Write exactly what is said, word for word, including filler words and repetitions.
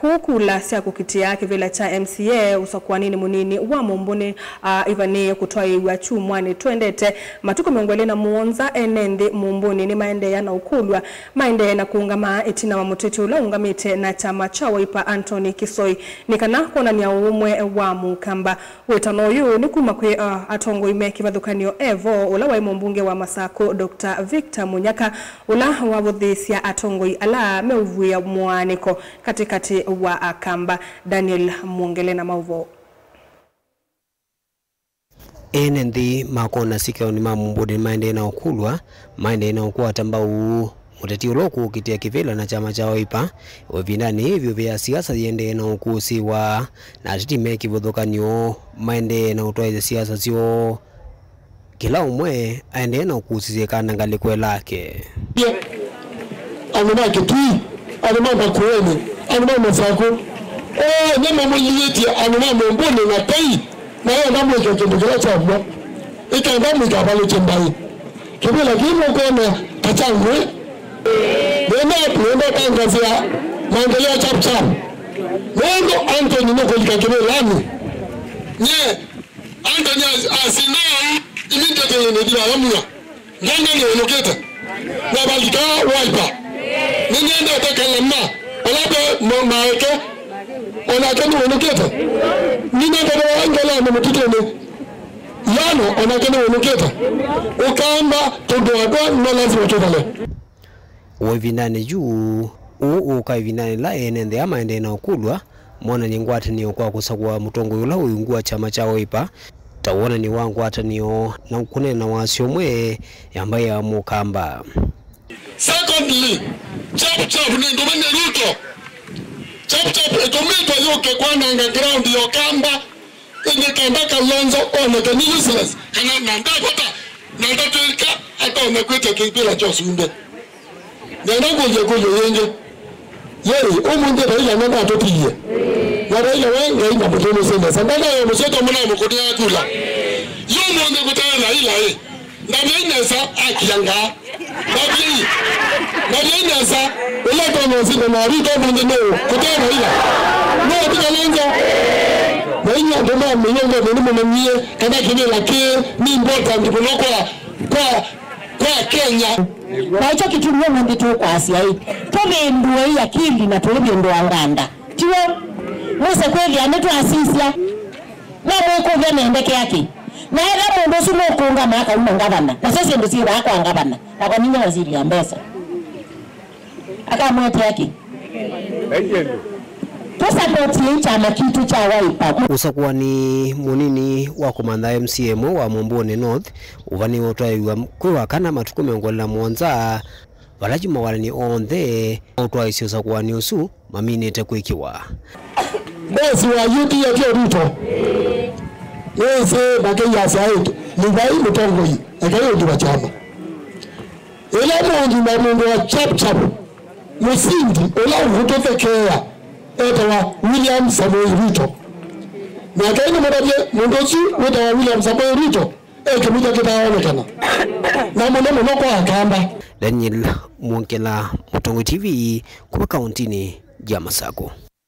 Kũu kula sya kũkitĩa kĩvĩla kya M C A ũsakũaninĩ mũnini wa Mũmbũnĩ, a, ivanĩĩe kũtwaĩĩw'a kyumwanĩ twendete. Matukũ mĩongo ĩlĩ na mũonza ene nthĩ Mũmbũnĩ nĩmaendeea na ũkũlw'a, maendee na kũũngama ĩtina wa mũteti ũla ũũngamĩte na kyama kya Wiper, Anthony Kisoi, nĩ kana kwonany'a ũũmwe wa Mũkamba. Wĩtano ũyũ nĩ kuma kwĩ, uh, atongoi me kĩvathũkany'o e vo, ũla waĩ mũmbunge wa Masakũ, Doctor Victor Munyaka, ũla wavũthĩĩsya atongoi ala meũvuĩa mũaanĩko katĩkatĩ wa Akamba. Daniel Mwongele na maũvoo. Ene nthĩ ma kona sikaoni ma Mũmbũnĩ nĩmaendee na ũkũlw'a, maendee na ũkwata mbau mũteti ũla ũkũkitĩa kĩvĩla na kyama kya Wiper. O ĩvindanĩ yĩĩ, vyũ vya siasa yĩendee na ũkũsĩĩwa, na ateti me kĩvathũkany'o maendee na ũtwaĩĩsya siasa syoo, kĩla ũmwe aendee na ũkũsĩsya ĩkanda ngalĩko ĩlake. Andũ ma Kitui, andũ ma Makueni, andũ ma Masakũ, onthe mamũliĩtye andũ ma Mũmbũnĩ na tei, na enda mwĩke kĩndũ kĩla kyavwa. Ĩkenda mũikavalũkye mbaĩ. Kĩvĩla kĩĩ mũkwona ta kya ngũĩ. Nĩenda, nĩenda tangasĩa maendeleo chap chap. Nũndũ Anthony nũkũlika kĩvĩlanĩ. Nye, Anthony as-, asinda au, immediately nĩthi vala mua. Ngongo nĩũnũkĩte. Na valika Wiper. Nĩnyendete Kalama. Vala ve ma-, maeke. Onake nĩũnũkĩte. Nĩnendete wa Ngelani mũtitũnĩ. Yano, onake nĩwĩnũkĩte. Ũkamba tũndũ atwa no lazima tũthale. O ĩvindanĩ yu, ũũ ũũka ĩvindanĩ ĩla ene nthĩ aa maendee na ũkũlw'a monany'e ngwatanĩo kwa kũsakũa mũtongoi ũla wĩ ungu wa kyama kya Wiper, ta wonany'o wa ngwatanĩo na kũneena wasyo ũmwe ya mbaĩ ya Mũkamba. Secondly, chap chap nĩ ndũme nĩ Ruto. Chap chap ĩtũmĩtwe yũke kwananga ground ya Ũkamba. Ĩndĩ kenda Kalonzo oneke nĩ useless, kana na ndavota, na ndatwĩka atonya kwĩtya kĩvĩla kya ũsumbĩ. Nenda kũlya kũlyo yĩngĩ. Yei, ũmũnthĩ Raila ndatũtiie. Na Raila we Ngai na mũthũmũsye nesa. Ndanayo mũsyoto mũna mũkũnĩa kula. Yu mũnthĩ kũtae Raila ĩ. Ndavyai nesa akiangaa. Ndavyai. Ndavyai nesa. Ũla ũtonya ũsinda na Ruto mũnthĩ nũũ? Kũtee Raila. Nũũ ti Kalonzo? Na inyuĩ andũ ma mĩyongo nĩ mũmanyie kana kĩvĩla kĩĩ nĩ important mũno kwa, kwa, kwa Kenya. Na ĩkyo kĩtumi ũmũnthĩ tũkwasya ĩ, tũvĩndũei akili na tũivĩndũa nganda. Tiw'o? Mwĩse kwĩthĩa nĩtwasisya. No mwĩkũlya nendekea kĩ? Na ethĩwa mũndũ ũsu nũkũngama akauma ngavana, nasyo syĩndũ syĩwaa kwa ngavana, nakwa ninyie waziri ya mbesa. Akamwetea kĩ? Tũsapotiei kyama kitũ kya Wiper. Ũsakũani mũnini wa kũmantha M C A ĩmwe wa Mũmbũnĩ North ũvanĩwe ũtwaĩw'a kwĩ wakana matukũ mĩongo ĩlĩ na mũonza, vala yu mawalani onthe maũtwaĩsye ũsakũani ũsu maminĩte kwĩkĩwa. Bosi wa U D A atĩ Ruto. Nĩsĩ makĩiasya ĩndĩ, nĩvai mũtongoi, ekai ũndũ wa kyama. Ĩla mũndũ na mũndũ wa chap chap, mũsindi ũla ũkũtũthekeea, etawa William Samoei Ruto. Nake nĩmũtavye mũndũ ũsu wĩtawa William Samoei Ruto, e kĩmũtha kĩtaonekana. Na mũno mũno kwa Akamba. Daniel Mwongela, Mũtongoi T V, kuma kauntinĩ ya Masakũ.